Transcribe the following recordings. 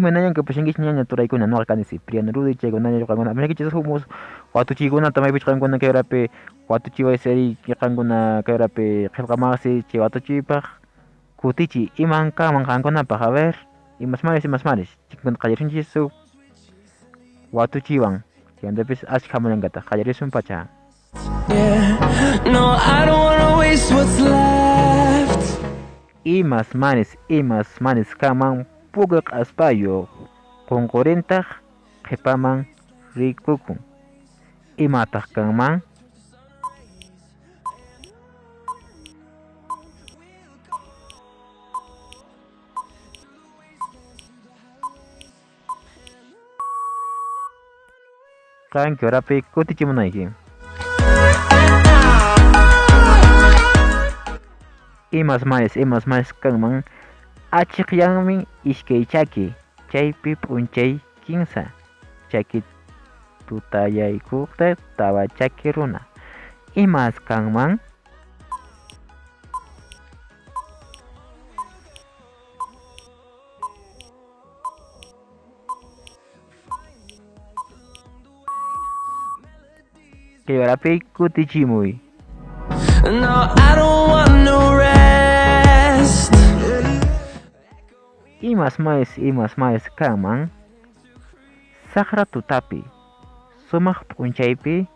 Imaynallan kapushankichik ñaña turaykuna nuqa kani Cipriano Rudy chaykunalla qankuna apasunkichis humus watuchiykunata maypichus qankuna kay horapi watuchiway qankuna kay horapi qillqamaqsi chay watuchiypaq kutichiy iman kanman qankunapaq a ver imasmaris imasmaris chaykuna qallarisunchis huk watuchiywan chaymantapis achka hamullankataq qallarisun pacha. Yeah. No, I don't wanna waste what's left. Imas manis imas manis kanman puka q'aspayuq qunqurintaq qhipaman rikukun. Imataq kanman? Qan kay horapi kutichimunayki. Imas manis imas manis kanman achiqyanmi iskay chaki chaypi p'unchay kinsa chaki tutayaykuqta tawa chaki runa. Imas kanman? Kay horapi kutichimuy. No, I don't want no rest. Imas manis kanman saqra tutapi sumaq p'unchaypi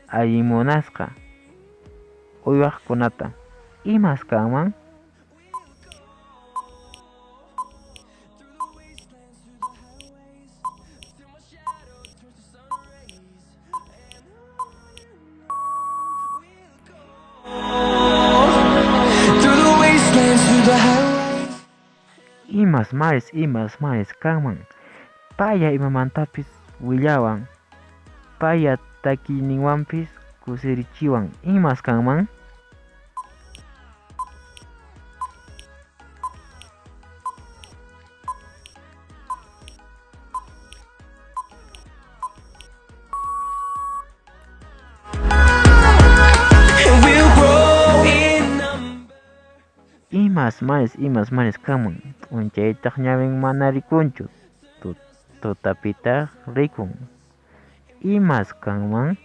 allin munasqa uywaqkunata. Imas kanman? Through the wastelands, through the highways. Imas maris imas maris kanman paya imamantapis willawan paya takiyninwanpis kusirichiwan. Imas kanman? And we'll grow in number. Imas maris imas maris kanman p'unchaytaq ñawin mana rikunchu tutapitaq rikun. Imas kanman?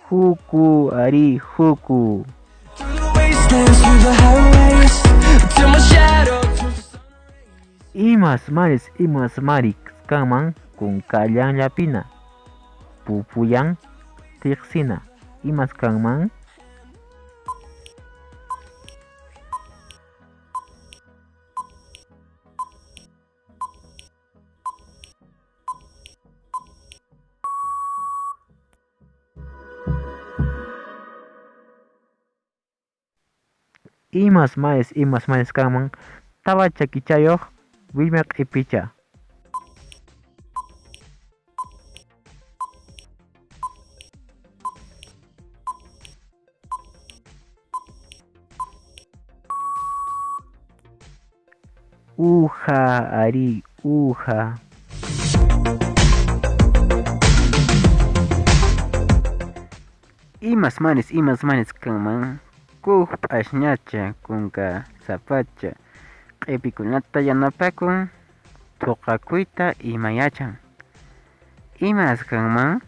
Huku ari huku. Through the wastelands, through the highways, till my shadow turns to sun rays. Imas maris imas maris kanman kunkallanllapina pupuyan tiqsina. Imas kanman? Imas maris imas maris kanman tawa chakichayuq willma q'ipicha. Uja ari uja. Imas manis imas manis kanman kuq p'asñacha kunka sapacha q'ipikunata yanapakun thuqakuyta ima yachan. Imas kanman?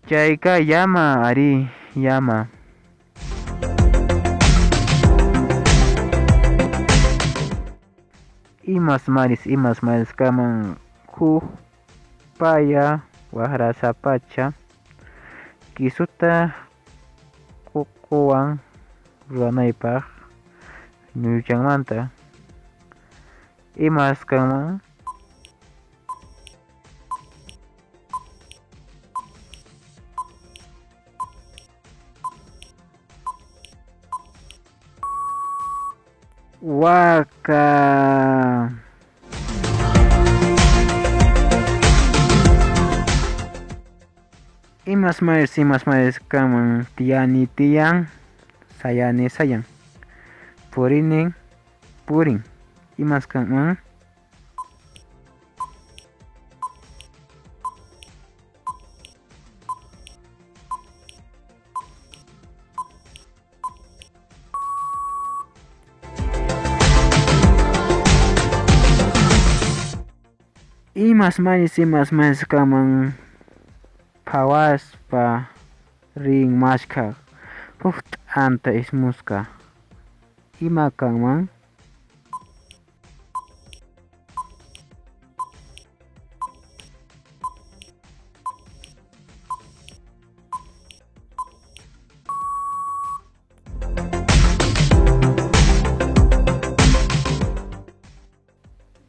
Chayqa llama ari llama. Imas maris imas maris kanman huk paya waqrasapacha kisuta Quwan ruranaypaq ñuyuchanmanta. Imas kanman? Waka. Imas maris kanman tiyani tiyan, sayani sayan, purini purin. Imas kanman? Imas maris kanman phawaspa rin mashkhaq huk t'anta ismusqa. Ima kanman?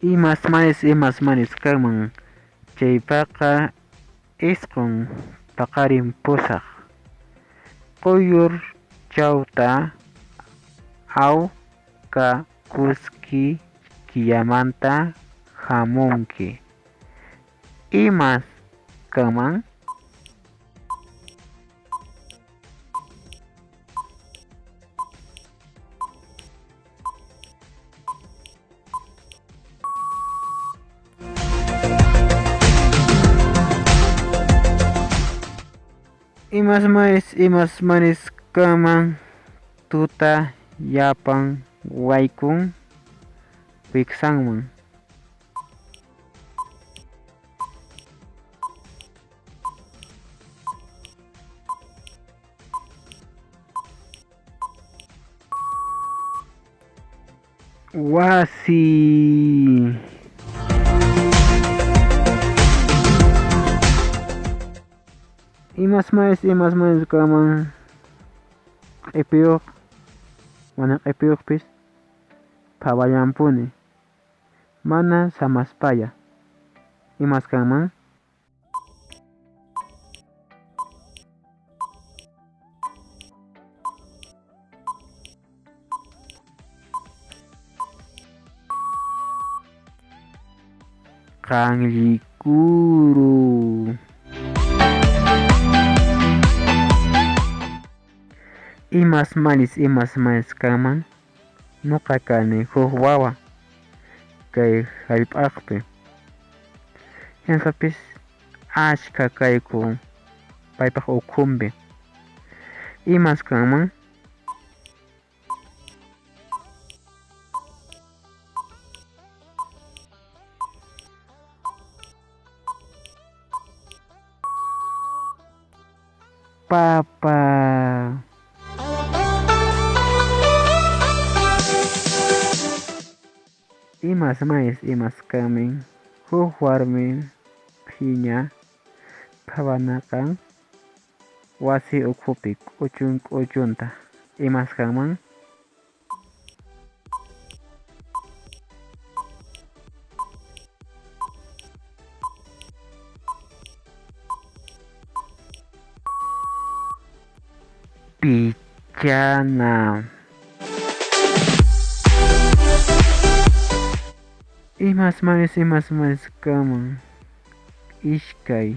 Imas maris kanman chaypaqa isqun paqarin pusaq. Quyllur chawta awqakuski killamanta hamunki. Imas kanman? Imas maris kanman tuta llapan waykun wiksanman. Wasi. Imas maris kanman q'ipiyuq mana q'ipiyuqpis phawallanpuni mana samaspalla. Imas kanman? Qanllikuru. Imas maris kanman nuqa kani huk wawa kay hallp'aqpi. Hinapis achka kayku paypaq ukhunpi. Imas kanman? Papa. Imas maris kanman huk warmi phiña phawanaqan wasi ukhupi k'uchun k'uchunta. Imas kanman? Pichana. Imas maris kanman iskay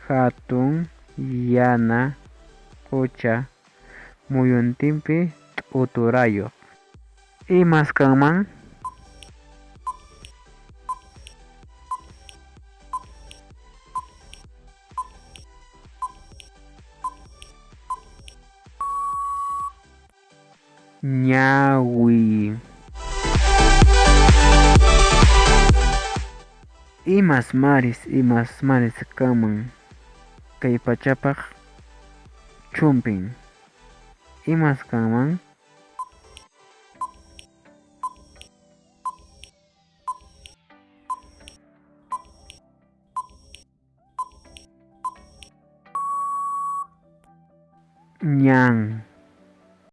hatun yana qucha muyuntinpi t'uturayuq. Imas kanman? Ñawi. Imas maris kanman kay pachapaq chumpin. Imas kanman? Ñan.